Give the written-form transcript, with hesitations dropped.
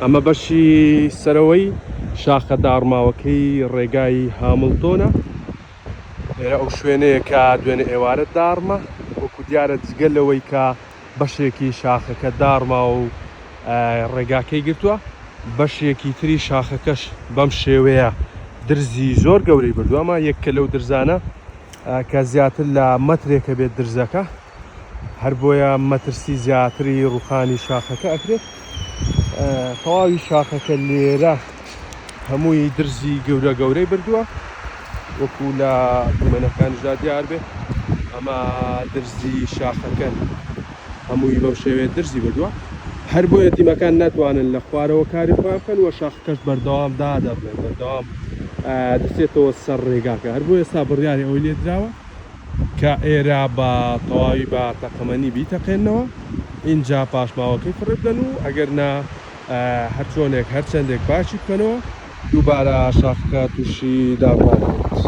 ئەمە بەشی سەرەوەی شاخە داڕماوەکەی ڕێگای هامڵتۆنە. ئێرە ئەو شوێنەیە کە دوێنێ ئێوارە داڕما. وەکو دیارە جگە لەوەی کە بەشێکی شاخەکە داڕما و ڕێگاکەی گرتووە، بەشێکی تری شاخەکەش بەم شێوەیە درزی زۆر گەورەی بردووە. ئەمە یەکە لەو درزانە کە زیاتر لە مەترێکە بێت درزەکە. هەر بۆیە مەترسی زیاتری ڕوخانی شاخەکە ئەکرێت. تەواوی شاخەکە لێرە هەمووی درزی گەورە گەورەی بردووە وەکو لە دیمەنەکانیشدا دیار بێت ئەمە درزی شاخەکەن هەمووی بەم شێوەیە درزی بردووە هەر بۆیە تیمەکان ناتوانن لە خوارەوە کاری خۆیان بکەن و شاخەکەش بەردەوام دادەڕمێت بەردەوام دەچێتەوە سەر ڕێگاکە هەر بۆیە ئێستا بڕیاری ئەوەی لێدراوە کە ئێرە بە تەواوی بە تەقەمەنی بیتەقێننەوە ئینجا پاشماوەکەی فڕێ بدەن و ئەگەر نا هەرچۆنێک هەرچەندێک پاکی بکەنەوە دووبارە شاخەکە تووشی داڕمان دەبێت.